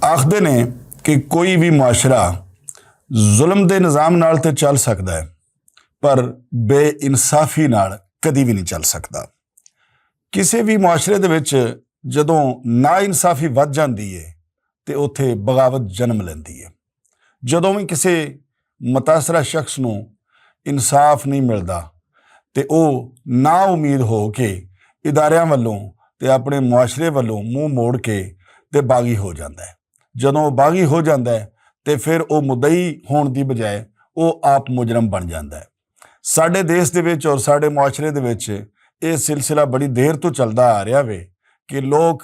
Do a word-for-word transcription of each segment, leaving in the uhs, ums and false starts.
آخدے نے کہ کوئی وی معاشرہ ظلم دے نظام نال تے چل سکدا ہے، پر بے انصافی نال کدی وی نہیں چل سکدا۔ کسے وی معاشرے دے وچ جدوں نا انصافی ودھ جاندی ہے، تے اوتھے بغاوت جنم لیندی ہے۔ جدوں وی کسے متاثرہ شخص نوں انصاف نہیں ملدا، تے او نا امید ہو کے اداریاں ولوں تے اپنے معاشرے ولوں منہ موڑ کے تے باغی ہو جاندا ہے۔ جدوں او باغی ہو جاندا ہے، تے پھر او مدعی ہون دی بجائے او آپ مجرم بن جاندا ہے۔ ساڈے دیش دے وچ اور ساڈے معاشرے دے وچ اے سلسلہ بڑی دیر توں چلدا آ رہیا وے کہ لوک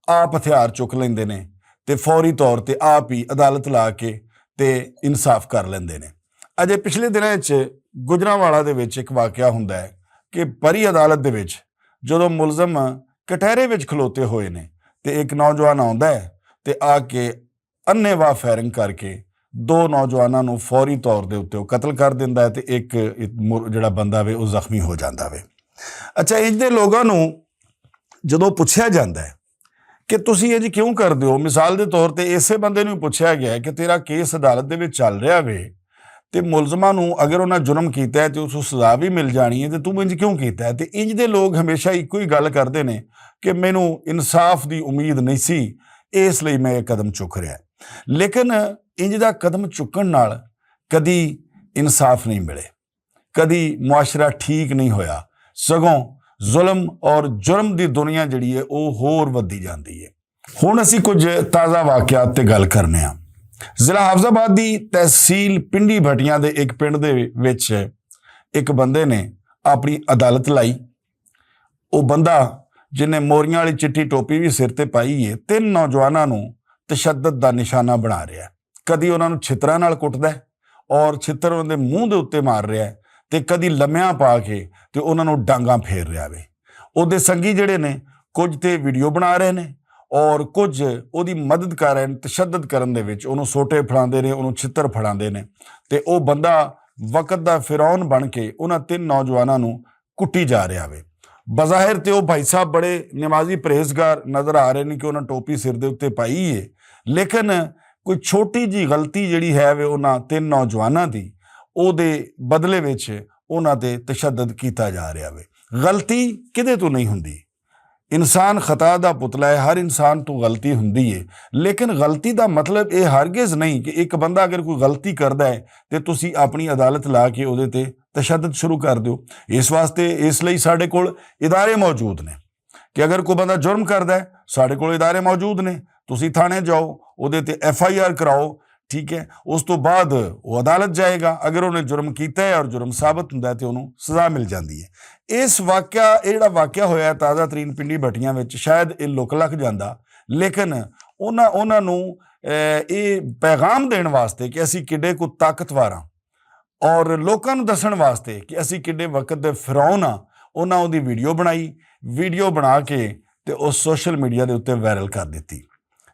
آپ ہتھیار چک لیندے نے تے فوری طور تے آپ ہی عدالت لا کے تے انصاف کر لیندے نے۔ اجے پچھلے دناں وچ گجرانوالا دے وچ اک واقعہ ہوندا ہے کہ پری عدالت دے وچ جدوں ملزم کٹہرے وچ کھلوتے ہوئے نے تے اک نوجوان آوندا ہے تے آ کے انھے واہ فائرنگ کر کے دو نوجواناں نوں فوری طور دے اُتے او قتل کر دیندا ہے تے اک، اک مر-، جڑا بندہ وے، او زخمی ہو جاندا وے۔ اچھا، انج دے لوگاں نوں جدوں پُچھیا جاندا ہے کہ تسی انج کیوں کردے ہو؟ مثال دے طور تے اسے بندے نوں پُچھیا گیا ہے کہ تیرا کیس عدالت دے وچ چل رہیا وے تے ملزماں نوں اگر انہاں جرم کیتا ہے تے اس نوں سزا وی مل جانی ہے، تے توں انج کیوں کیتا ہے؟ تے انج دے لوگ ہمیشہ اکو ہی گل کردے نے کہ مینوں انصاف دی امید نہیں سی، اس لئی میں یہ قدم چک رہا ہے۔ لیکن انج دا قدم چکن نال کدی انصاف نہیں ملے، کدی معاشرہ ٹھیک نہیں ہویا، سگوں ظلم اور جرم دی دنیا جڑی ہے، او ہور ودی جاندی ہے۔ ہن اسی کچھ تازہ واقعات تے گل کرنے ہاں۔ ضلع حافظ آباد دی تحصیل پنڈی بھٹیاں دے ایک پنڈ دے وچ ایک بندے نے اپنی عدالت لائی۔ او بندہ جن نے موریاں والی چٹی ٹوپی وی سر تے پائی ہے، تن نوجواناں نوں تشدد دا نشانہ بنا رہیا ہے۔ کدی انہاں نوں چھتراں نال کٹدا ہے اور چھتر انہاں دے منہ دے اُتے مار رہیا ہے، تے کدی لمیاں پا کے تے انہاں نوں ڈانگاں پھیر رہیا وے۔ اوہدے سنگی جڑے نے، کچھ تے ویڈیو بنا رہے نے اور کچھ اوہدی مدد کر رہے نے، تشدد کرن دے وچ اوہنوں سوٹے پھڑاندے نے، اوہنوں چھتر پھڑاندے نے۔ تے او بندہ وقت دا فرعون بن کے انہاں تن نوجواناں نوں کٹی جا رہیا وے۔ بظاہر تے او بھائی صاحب بڑے نمازی پرہیزگار نظر آ رہے نے کہ انہاں ٹوپی سر دے اُتے پائی ہے، لیکن کوئی چھوٹی جی غلطی جڑی ہے وے انہاں تن نوجواناں دی، اوہدے بدلے وچ انہاں تے تشدد کیتا جا رہیا وے۔ غلطی کدے توں نہیں ہوندی، انسان خطا دا پتلا ہے، ہر انسان توں غلطی ہوندی ہے۔ لیکن غلطی دا مطلب اے ہرگز نہیں کہ اک بندہ اگر کوئی غلطی کردا ہے تے تسی اپنی عدالت لا کے اوہدے تے تشدد شروع کر دیو۔ اس واسطے، اس لئی ساڈے کول ادارے موجود نے کہ اگر کوئی بندہ جرم کردا ہے، ساڈے کول ادارے موجود نے، تسی تھانے جاؤ، اوہدے تے ایف آئی آر کراؤ، ٹھیک ہے؟ اس تو بعد وہ عدالت جائے گا، اگر انہیں جرم کیتا ہے اور جرم ثابت ہوندا ہے تے انہوں سزا مل جاندی ہے۔ اس واقعہ، یہ جڑا واقعہ ہویا ہے تازہ ترین پنڈی بھٹیاں وچ، شاید یہ لک لگ جاندا، لیکن انہاں، انہاں نوں، اے، یہ پیغام دین واسطے کہ اسی کڈے کو طاقتور ہاں اور لوکاں نوں دسن واسطے کہ اسی کڈے وقت دے فرعون ہاں، انہاں اوہدی ویڈیو بنائی، ویڈیو بنا کے تے او سوشل میڈیا دے اُتے وائرل کر دتی۔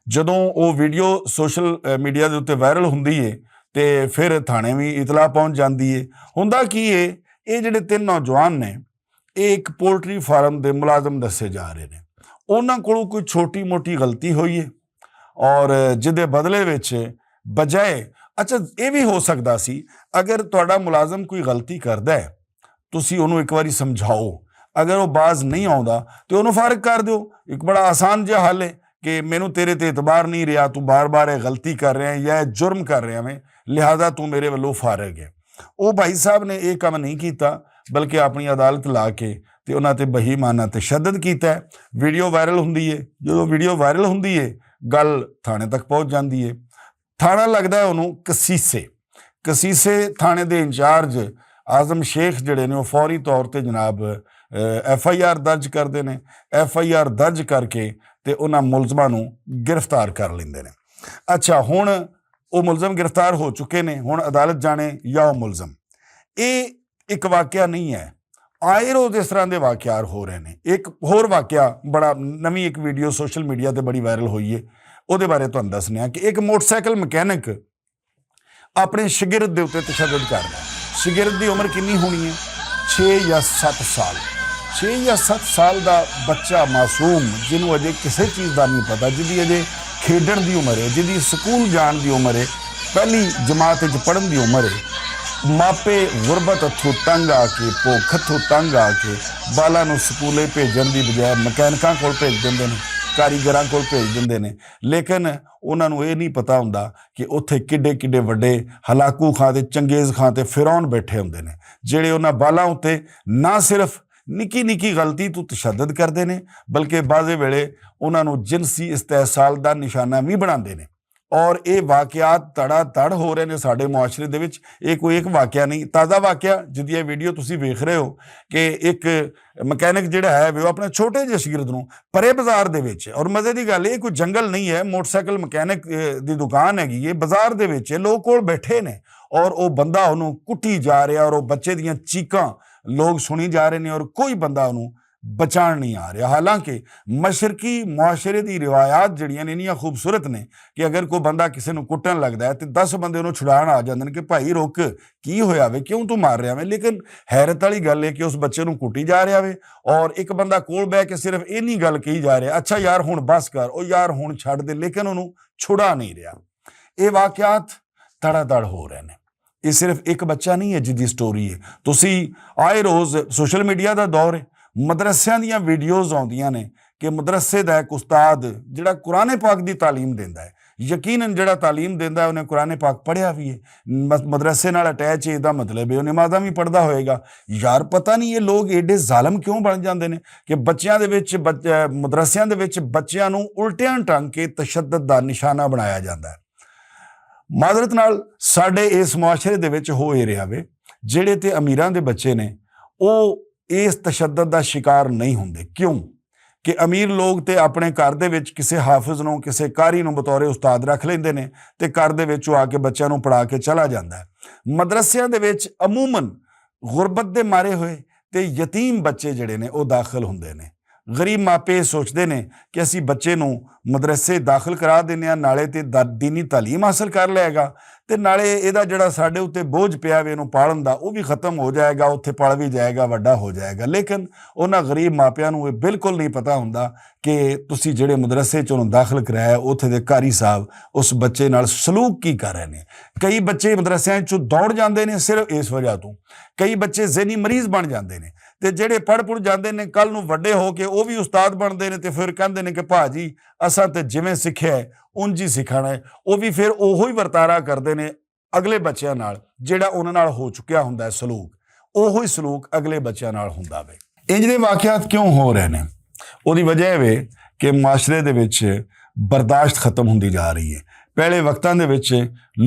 جدوں او ویڈیو سوشل، اے، میڈیا دے اُتے وائرل ہوندی ہے تے پھر تھانے وی اطلاع پہنچ جاندی ہے۔ ہوندا کی ہے، اے جڑے تن نوجوان نے، اے اک پولٹری فارم دے ملازم دسے جا رہے نے۔ انہاں کولوں کوئی چھوٹی موٹی غلطی ہوئی ہے اور جدے بدلے وچ بجائے، اچھا، اے وی ہو سکدا سی، اگر تہاڈا ملازم کوئی غلطی کردا ہے، تسی اونوں اک واری سمجھاؤ۔ اگر او باز نہیں آوندا تے اونوں فارغ کر دیو۔ اک بڑا آسان جہا حل ہے کہ مینوں تیرے تے اعتبار نہیں رہیا، تو بار بار یہ غلطی کر رہا ہے یا یہ جرم کر رہا ہے، لہذا تو میرے ولوں فارغ ہے۔ او بھائی صاحب نے یہ کم نہیں کیتا، بلکہ اپنی عدالت لا کے تے انہاں تے بہیمانہ تشدد کیتا ہے۔ ویڈیو وائرل ہوندی ہے، جدوں ویڈیو وائرل ہوندی ہے، گل تھانے تک پہنچ جاندی ہے۔ تھانہ لگدا ہے انہوں کسیسے۔ کسیسے تھانے دے انچارج اعظم شیخ جڑے نے، وہ فوری طور تے جناب، اے، ایف آئی آر درج کردے نے۔ ایف آئی آر درج کر کے تے انہاں ملزماں نوں گرفتار کر لیندے نے۔ اچھا، ہن او ملزم گرفتار ہو چکے نے، ہن عدالت جانے یا او ملزم۔ اے اک واقعہ نہیں ہے، آئے روز اس طرح دے واقعات ہو رہے نے۔ ایک ہور واقعہ، بڑا نویں ایک ویڈیو سوشل میڈیا تے بڑی وائرل ہوئی ہے، اودے بارے تہانوں دسنے ہاں کہ ایک موٹر سائیکل مکینک اپنے شاگرد دے اُتے تشدد کر رہا ہے۔ شاگرد دی عمر کتنی ہونی ہے؟ چھ یا ست سال۔ چھ یا ست سال دا بچہ معصوم، جنہوں اجے کسے چیز دا نہیں پتا، جدی اجے کھیڈن دی عمر ہے، جدی سکول جان دی عمر ہے، پہلی جماعت وچ پڑھن دی عمر ہے، ماپے غربت ہتھوں تنگ آ کے، بھوک ہتھوں تنگ آ کے، بالاں نوں سکولے بھیجن دی بجائے مکینکاں کول بھیج دیندے نے، کاریگراں کول بھیج دیندے نے۔ لیکن انہاں نوں ایہہ نئیں پتا ہوندا کہ اتھے کڈے کڈے وڈے ہلاکو خاں تے چنگیز خاں تے فرعون بیٹھے ہوندے نے، جیہڑے انہاں بالاں اتے نہ صرف نکی نکی غلطی توں تشدد کردے نے، بلکہ بعضے ویلے انہاں نوں جنسی استحصال دا نشانہ وی بناندے نے۔ اور ایہہ واقعات تڑا تڑ ہو رہے نے ساڈے معاشرے دے وچ۔ ایہہ کوئی اک واقعہ نئیں، تازہ واقعہ جدی ایہہ ویڈیو تسی ویکھ رہے ہو کہ اک مکینک جیہڑا ہے ویہو اپنے چھوٹے جے شگرد نوں پرے بازار دے وچ، اور مزے دی گل ایہہ کوئی جنگل نئیں ہے، موٹرسائیکل مکینک دی دکان ہے گی، ایہہ بازار دے وچ لوگ کول بیٹھے نے، اور او بندہ انہوں کٹی جا رہیا اور او بچے دیاں چیکاں لوگ سنی جا رہے نے اور کوئی بندہ انہوں بچان نئیں آ رہیا۔ حالانکہ مشرقی معاشرے دی روایات جیہڑیاں نے انیاں خوبصورت نے کہ اگر کوئی بندہ کسے نوں کٹن لگدا ہے تے دس بندے انہوں چھڑان آ جاندے نے کہ بھائی رک، کی ہویا وے، کیوں توں مار رہیا وے؟ لیکن حیرت والی گل ہے کہ اس بچے نوں کٹی جا رہیا وے اور اک بندہ کول بہہ کے صرف اینی گل کہی جا رہیا، اچھا یار ہن بس کر، او یار ہن چھڈ دے، لیکن انہوں چھڑا نئیں رہیا۔ ایہہ واقعات تڑا تڑ ہو رہے نے۔ ایہہ صرف اک بچہ نئیں ہے جدی سٹوری ہے۔ تسی آئے روز، سوشل میڈیا دا دور ہے، مدرسیاں دیاں ویڈیوز آندیاں نے کہ مدرسے دا اک استاد جیہڑا قرآن پاک دی تعلیم دیندا ہے، یقینا جیہڑا تعلیم دیندا ہے انہیں قرآن پاک پڑھیا وی ہے، مدرسے نال اٹیچ ہے، ایہدا مطلب ہے انہیں مادہ وی پڑھدا ہوئے گا۔ یار پتہ نئیں ایہہ لوگ ایڈے ظالم کیوں بن جاندے نے کہ بچیاں دے وچ مدرسیاں دے وچ بچیاں نوں الٹیاں ٹنگ کے تشدد دا نشانہ بنایا جاندا ہے۔ معذرت نال، ساڈے اس معاشرے دے وچ ہو ایہہ رہیا وے، جیہڑے تے امیراں دے بچے نے او اس تشدد دا شکار نئیں ہوندے۔ کیوں کہ امیر لوگ تے اپنے گھر دے وچ کسے حافظ نوں، کسے قاری نوں بطور استاد رکھ لیندے نے تے گھر دے وچ او آ کے بچیاں نوں پڑھا کے چلا جاندا ہے۔ مدرسیاں دے وچ عموما غربت دے مارے ہوئے تے یتیم بچے جیہڑے نے او داخل ہوندے نے۔ غریب ماپے سوچدے نے کہ اسی بچے نوں مدرسے داخل کرا دینے آں، نالے تے دینی تعلیم حاصل کر لے گا تے نالے ایہدا جیہڑا ساڈے اتے بوجھ پیا وے انہوں پالن دا او وی ختم ہو جائے گا، اتھے پال وی جائے گا، وڈا ہو جائے گا۔ لیکن انہاں غریب ماپیاں نوں ایہہ بالکل نئیں پتا ہوندا کہ تسی جیہڑے مدرسے چ انہوں داخل کرایا اتھے دے قاری صاحب اس بچے نال سلوک کی کر رہے نے۔ کئی بچے مدرسیاں چ دوڑ جاندے نے صرف اس وجہ توں، کئی بچے ذہنی مریض بن جاندے نے تے جیہڑے پڑھ پڑھ جاندے نے کل نوں وڈے ہو کے او وی استاد بندے نے تے فیر کہندے نے کہ پاجی اساں تے جیویں سکھیا ہے انج ہی سکھانا ہے۔ او وی فیر اوہو ہی ورتارا کردے نے اگلے بچیاں نال جیہڑا انہاں نال ہو چکیا ہوندا ہے سلوک، اوہو ہی سلوک اگلے بچیاں نال ہوندا وے۔ انج دے واقعات کیوں ہو رہے نے؟ اوہدی وجہ ایہہ وے کہ معاشرے دے وچ برداشت ختم ہوندی جا رہی ہے۔ پہلے وقتاں دے وچ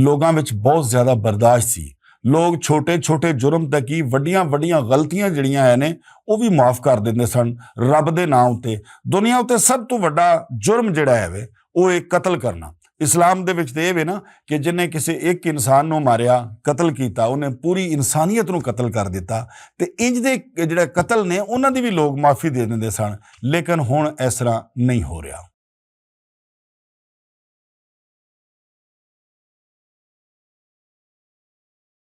لوگاں وچ بہت زیادہ برداشت سی۔ لوگ چھوٹے چھوٹے جرم تک ہی وڈیاں وڈیاں غلطیاں جیہڑیاں ہے نے او وی معاف کر دیندے سن۔ رب دے ناں اتے دنیا اتے سب توں وڈا جرم جیہڑا ہے وے او ایک قتل کرنا۔ اسلام دے وچ تے ایہہ وے نا کہ جنہیں کسے اک انسان نوں ماریا، قتل کیتا، انہیں پوری انسانیت نوں قتل کر دیتا۔ تے انج دے جیہڑا قتل نے انہاں دی وی لوگ معافی دے دیندے سن۔ لیکن ہن ایسرا نئیں ہو رہیا۔